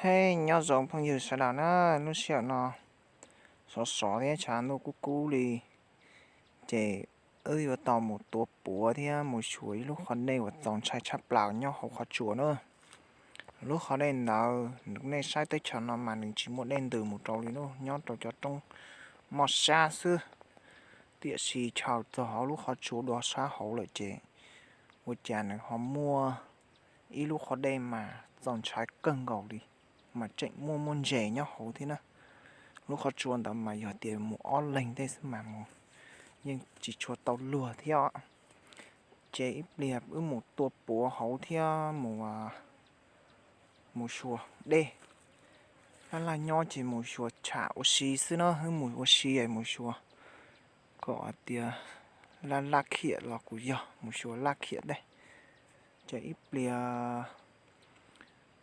Hej, nyob zoo phooj ywg sawv daws na, lub sij hawm no sov sov thiab tshav ntuj kub kub li, ces wb yuav tau mus tua puav thiab mus xyuas ib lub qhov dej uas txaus ntshai tshaj plaws nyob hauv qhov tsua na. Lub qhov dej ntawd nej saib teb chaws no mas nws tsis muaj dej ntws mus rau li na, nyob rau cov roob moj sab xwb. Tiam sis chaws txog hauv lub qhov tsua dua sab hauv lawm ces ua cas nws ho muaj ib lub qhov dej mas txaus ntshai kawg nkaus li, mas tseem muaj muaj ntses nyob hauv thiab na. Lub qhov tsua ntawd mas yog tias mus ob leeg tej xwb mas mus yeej tsis tshua tau luag thiab. Ces ib pliag wb mus tua puav hauv thiab mus, mus xyuas dej. Laj laj nyob ces mus xyuas tsham ua si xwb na, wb mus ua si mus xyuas kom hais tias laj laj khiam los kuj yog mus xyuas laj khiam dej. Ces ib pliag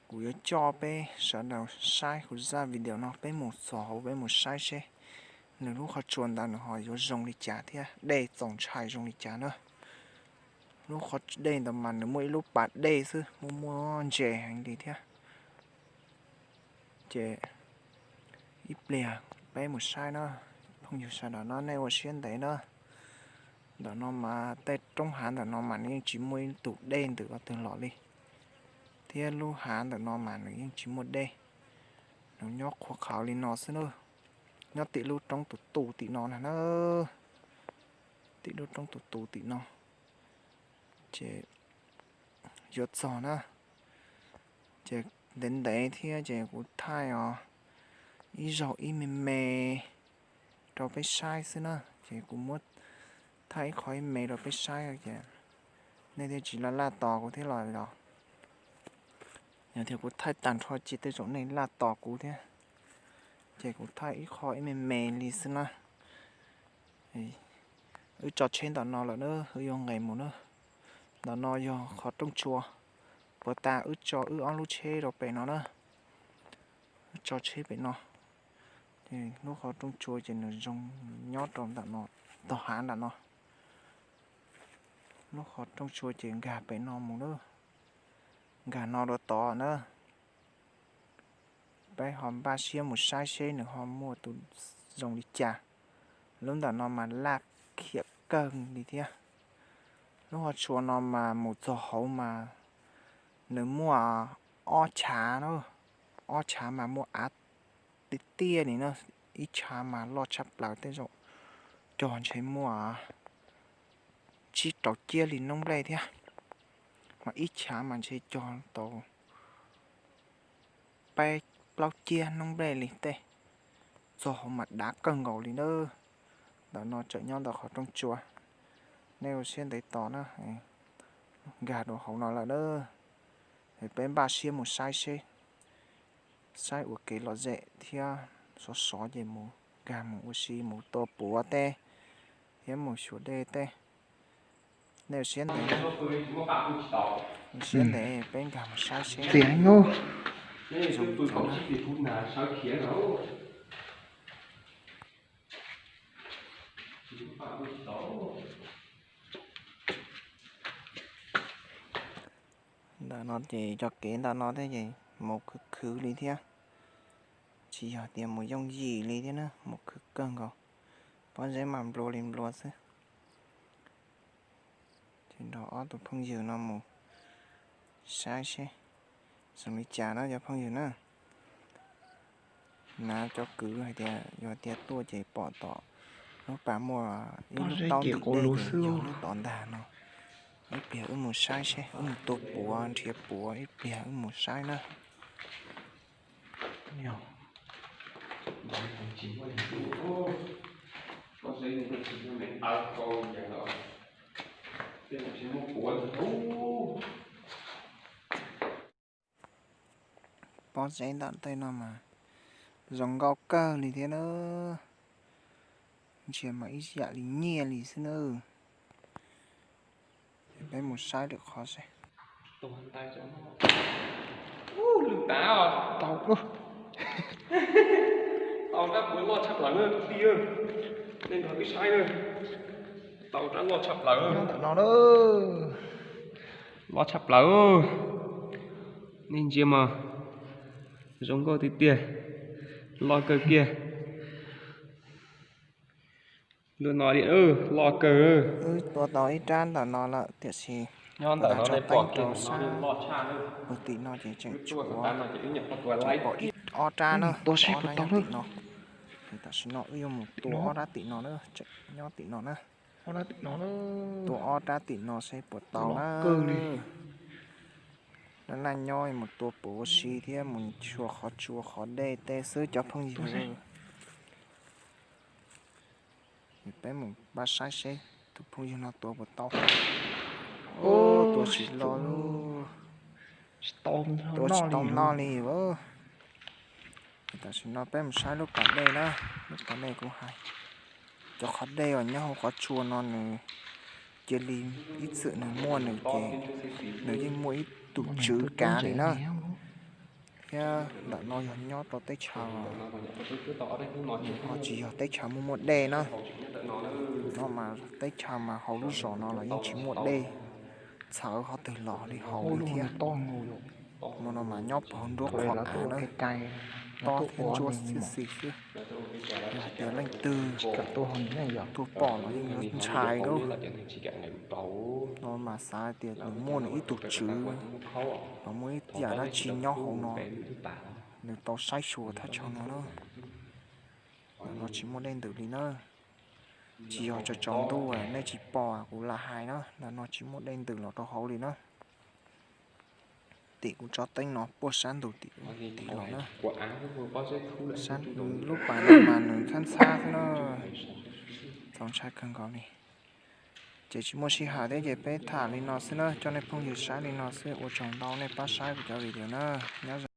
kuv yuav coj peb sawv daws saib kuv zaj video no, peb mus txog hauv peb mus saib seb nws lub qhov tsua ntawd nws ho yuav zoo li cas thiab dej txaus ntshai zoo li cas na. Lub qhov dej ntawd mas nws muaj ib lub pas dej xwb, muaj muaj ntses heev li thiab. Ces ib pliag peb mus saib na, phooj ywg sawv daws no nej ua siab ntev na. Ntawm no mas tej roob hav ntawm no mas nws yeej tsis muaj ib tug dej ntws los twg los li, thiab lub hav ntawm no mas nws yeej tsis muaj dej, nws nyob qhuav qhawv li no xwb na. Nyob tim lub roob tus tus tim no na, tim lub roob tus tus tim no. Ces yuav txog na, ces ntev ntev thiab ces kuv thaij os, ib zaug ib me me rau peb saib xwb na. Ces kuv muab thaij ib qho ib me rau peb saib ces nej thiaj tsis laj laj tos kuv thiab los os. Yog tias kuv thaij tag nrho ces tej zaum nej laj tos kuv thiab. Ces kuv thaij ib qho ib me me li xwb na. Wb tso tsheb ntawm no lawm na, wb yuav nqes mus na. Ntawm no yog qhov rooj tsua, puas tas wb tso wb ob lub tsheb rau pem no na. Wb tso tsheb pem no, lub qhov rooj tsua ces nws zoo nyob rau ntawm no, tog hav ntawm no. Lub qhov rooj tsua ces nkag pem no mus na, nkag no rau tod na. Peb ho npaj siab mus saib seb nws ho muaj tus zoo li cas. Lub ntawm no mas laj khiam kawg li thiab. Lub qhov tsua no mas mus txog hauv mas nws muaj ob chav na, ob chav mas muaj av tiaj tiaj li na, ib chav mas loj tshaj plaws tej zaum cog ntshe muaj tsib rau ciab li noob nplej thiab, mas ib chav mas ntshe cog tau peb plaub ciab noob nplej li tej, txog hauv mas dav kawg nkaus li na. Ntawm no tseem nyob ntawm qhov rooj tsua, nej ua siab ntev tos na, nkag rau hauv no lawm na. Es peb npaj siab mus saib seb, saib ua kev lom zem thiab sov sov ces mus nkag mus ua si mus tua puav tej thiab mus xyuas dej tej. Nej ua siab ntev, ua siab ntev peb nkag mus saib seb. Tias no, ntawm no ces cov kev ntawm no thiab ces mus khwv khwv li thiab, tsis yog tias mus yooj yim li thiab na, mus khwv kawg nkaus. Pob zeb mas nplua li nplua xwb. Ces nrog ob tug phooj ywg no mus saib seb zoo li cas na cov phooj ywg na. Nav cov kwv hais tias yog tias tuaj ces pom tom lub pas muaj ib lub taub ntim dej ces yog lub tod ntag no. Ib pliag wb mus saib seb, wb mus tua puav nrhiav puav, ib pliag wb mus saib na. Pob zeb ntawm tej no mas zoo nkauj kawg li thiab na. Ntsia mas ib yam li nyiaj li xwb na. Peb mus saib lwm qhov seb. Tau, tau rab puav loj tshaj plaws na, nej nrog wb saib na. Tau rab loj tshaj plaws, ntawm no loj tshaj plaws. Nej ntsia mas, Zoo nkauj tiag tiag, loj kawg kiag. Lub no li, loj kawg. Wb tua tau ib rab ntawm no lawm tiam sis nyob ntawm no nej pom rau sab pem tim no ces tseem tshuav, pom ib ob rab na, tua seb puas tau na. Tam sim no wb yuav mus tua ob rab tim no na, tseem nyob tim no na. Tua ob rab tim no seb puas tau na. Naj naj nyob mus tua puas ua si thiab mus xyuas qhov tsua qhov dej tej xwb cov phooj ywg. Peb mus pab saib seb tus phooj ywg no tua puas tau. Tua tsis los li, tua tsis tau noj li. Tam sim no peb mus saib lub pas dej na, lub pas dej kuv hais. Cov qhov dej uas nyob hauv qhov tsua no nws cia li ib txwm nws muaj nws ces nws yeej muaj ib tus tswv kav li na. Thiab ntawm no yog nyob rau teb chaws, ho tsis yog teb chaws muaj muaj dej na. No mas teb chaws mas hauv lub zos no los yeej tsis muaj dej, txhawv qhov twg los li hauv li thiab. Hmo no mas nyob puag hauv nruab qhov av na, tob thiab ntsuab xwb xwb xwb. Yog hais tias leej twg tuaj pom los yeej yuav ntshai lawm. No mas xav hais tias nws muaj nws ib tug tswv los muaj ib yam dab tsi nyob hauv no, nws tau saib xyuas thaj chaw no na. Ntawm no tsis muaj dej ntws li na. Tsis yog tsaus ntuj nej tsis pom kuv lam hais na, ntawm no tsis muaj dej ntws los rau hauv li na. Tim kuv tso teeb no puag sab ntug tim los na. Lub pas no mas nws ntxhab ntxhab xwb na. Txaus ntshai kawg nkaus li. Ces tsis muaj sij hawm thiab ces peb tham li no xwb na, coj nej phooj ywg saib li no xwb, ua tsaug ntau nej pab saib kuv cov video na. Nyob zoo.